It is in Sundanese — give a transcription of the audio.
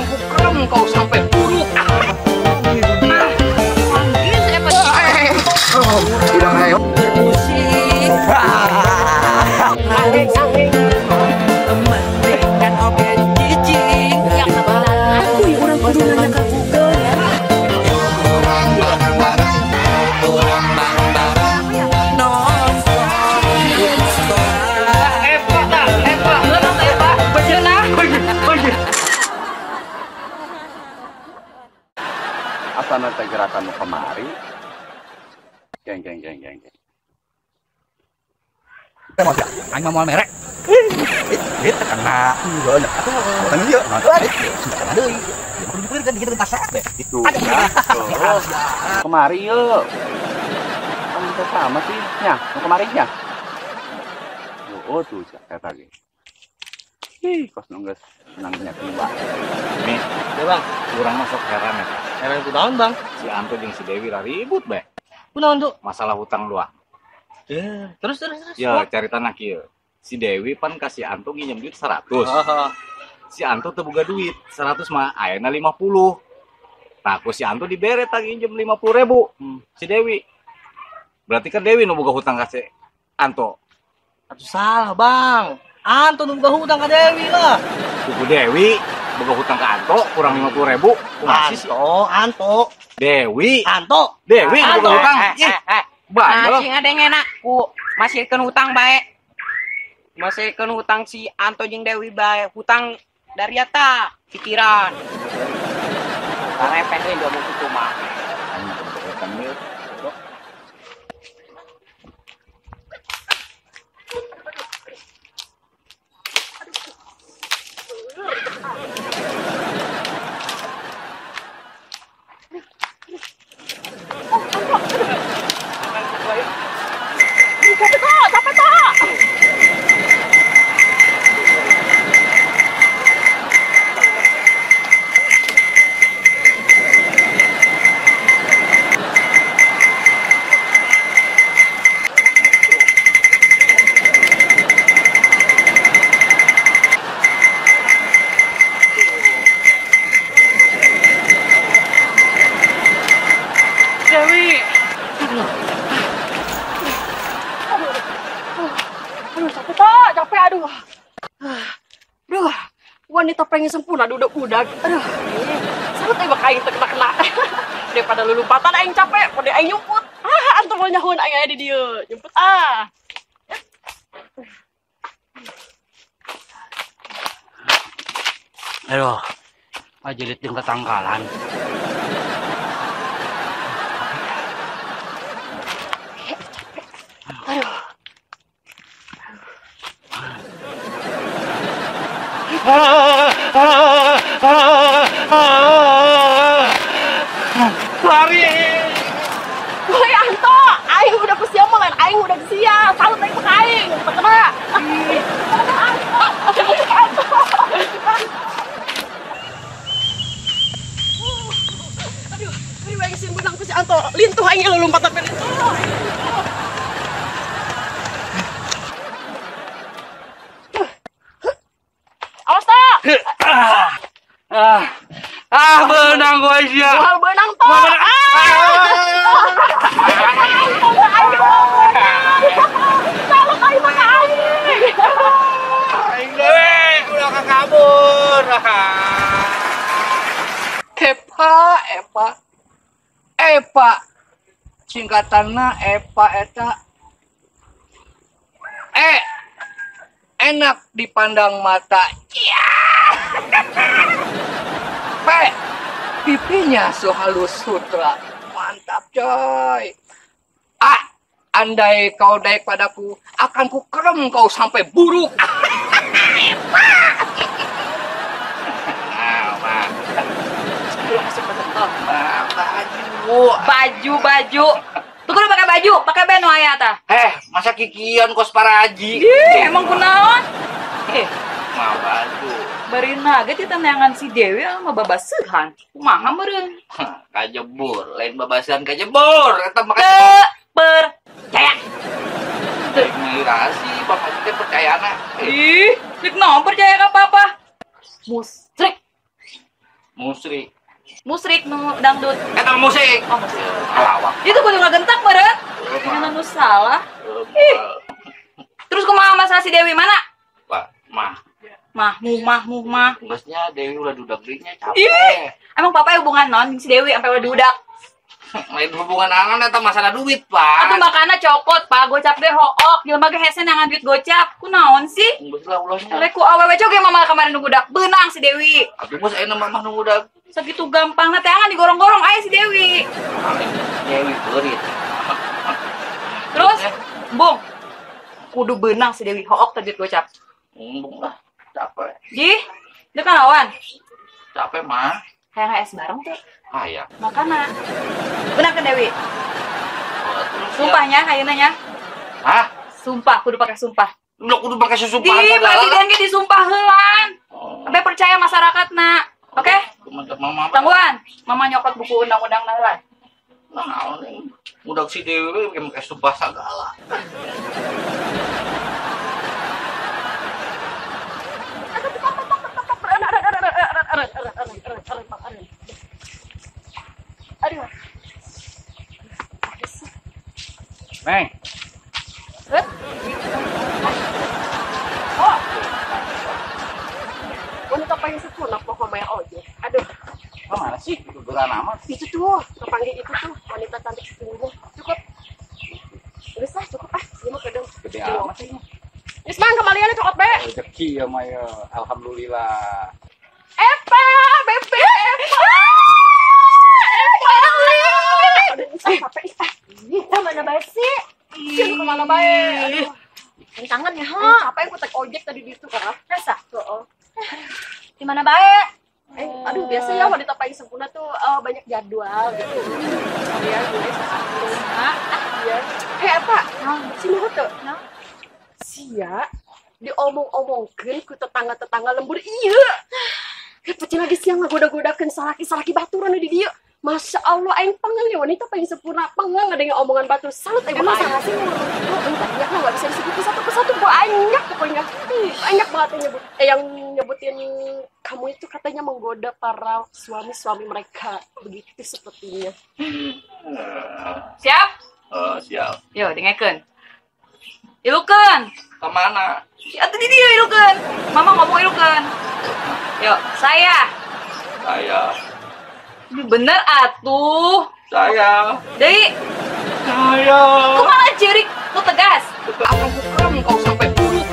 Akan ku kerem kau sampai buruk. Tidak ayo. Asana teh gerakan nu kemari. Geng geng geng geng. Aing mah moal merek. Ih, kena. Atuh, tanya ieu. Kena deui. Kudu dipulirkeun dikitu tas teh. Itu. Kemari yeuh. Kan bisa sama sih nya, nu kemari nya. Oh tuh eta ge. Ih, kos nu geus menang nya kedua. Nih, ya Bang, urang masuk heran ya. Heran kunaon, Bang? Si Anto jeung si Dewi ribut bae. Kunaon tuh? Masalah hutang doang. Terus. Ya, cari tanah kieu. Si Dewi pan kasih Anto nginjem duit 100. Si Anto teu boga duit, 100 mah ayeuna 50. Nah, ku si Anto dibere tah nginjem 50.000. Si Dewi. Berarti kan Dewi nu boga hutang ka si Anto. Atuh salah, Bang. Anto nu boga hutang ka Dewi lah. Kuku Dewi boga hutang ka Anto kurang 50.000. Kumaha sih? Anto. Dewi. Anto. Dewi nu boga hutang. Nah, sing ada yang enak ku masih keun hutang bae. Masih keun hutang si Anto jeung Dewi bae, hutang dari eta pikiran. Karepeh deui ngomong kitu mah. Capek toh. Dewi. Aduh, capek tak, capek aduh. Aduh, wanita pengen sempurna udah. Aduh, salut teh aing teu kena-kena. Daripada lulumpatan aing capek, pada aing nyumput. Ah, antum mau nyahun aing aya di dieu. Nyumput ah. Aduh, ajelit jeung tetangkalan. Aduh. Lari. Woi Anto, aing udah kusia mah lain aing udah sia. Salut aing mah aing, terkena. Anto. Aduh, ini aing sieun beunang ku si Anto. Lintuh aing lompat sampai lintuh. Awas tak. Benang gue sia. Moal benang toh. Salut aing mah aing. Aing dewe ulah ka kabur. Epa, Epa. Epa. Singkatanna Epa eta. Enak dipandang mata. Iya. P, pipinya sehalus sutra. Mantap coy. A, andai kau daik padaku, akan ku kerem kau sampai buruk. Baju. Tuh kudu pakai baju, pakai band aya tah. Masa kikian kos paraji. Ih, emang kunaon? Mau baju. Barina ge teh neangan si Dewi mah babaseuhan. Kumaha meureun? Kajebur, lain babasehan kajebur, eta mah teu percaya. Mirasi, Bapak teh percayana. Ih, rek naon percaya ka papa? Musrik. Musrik. Musrik nu dangdut. Eta musik. Oh, musik. Lawak. Itu kudu ngagentak meureun. Dengan nu salah. Ih. Terus kumaha masalah si Dewi mana? Pak, mah. Mah, mah, mah, mah. Geusnya Dewi udah dudak dirinya capek. Ih, emang papa hubungan non si Dewi sampai udah dudak. Lain hubungan angan eta masalah duit, Pak. Atuh makana cokot, Pak. Gocap ge hook. Jelema ge hese nangan duit gocap. Kunaon sih? Geus lah ulahnya. Eleh ku awewe coge mama kemarin nu budak. Beunang si Dewi. Atuh geus ayeuna mama nu budak. Segitu gampangna teh angan digorong-gorong aya si Dewi. Dewi beurit. Terus, Bung. Kudu beunang si Dewi hook teh duit gocap. Embung lah, capek. Jih, deuk lawan. Capek mah. Hayang es bareng tuh. Hayang. Makana. Beunang ke Dewi. Oh, sumpahnya ayeuna nya. Hah? Sumpah, kudu pakai sumpah. Lu kudu pakai sumpah. Di presiden ge disumpah heulan. Sampai percaya masyarakatna. Oke? Mama. Tangguhan, mama nyokot buku undang-undang heula. Naon nih? Budak si Dewi pakai sumpah segala. Aduh. Neng. Oh. Wanita paling sempurna pokoknya ojek. Aduh. Mana sih? Beran amat. Itu tuh, kepanggil itu tuh wanita cantik sesungguhnya. Cukup. Udah sah, cukup ah. Ini mah kedeng. Gede amat sih. Geus mang kembaliannya cokot be. Rezeki ya mah ya. Alhamdulillah. Epa, bebe, Epa. Epa. Capek ah. Ih, mana bae sih? Ih, kemana bae? Aduh. Tangan ya, ha. Capek aku tek ojek tadi di itu kan. Rasa? Heeh. Di mana bae? Aduh, biasa ya wanita paling sempurna tuh banyak jadwal gitu. Iya, gue sama. Iya. Hei, apa? Si mau tuh. Sia diomong-omongkeun ku tetangga-tetangga lembur iya. Pecing lagi siang ngagoda-godakeun salaki-salaki baturan di dieu. Masya Allah, aing pengeng ya wanita paling sempurna pengeng ada yang omongan batur salut aing mah salah sih banyak lah nggak bisa disebutin satu persatu banyak pokoknya banyak banget yang nyebut yang nyebutin kamu itu katanya menggoda para suami-suami mereka begitu sepertinya. Siap? Siap. Yo, dengekeun. Ilukeun. Kemana? Atuh di dieu ilukeun. Mama ngomong ilukeun. Yo, saya. Ini bener atuh. Saya. Deui. Saya. Kumaha cirik? Lu tegas. Akan kukrem kau sampai buruk.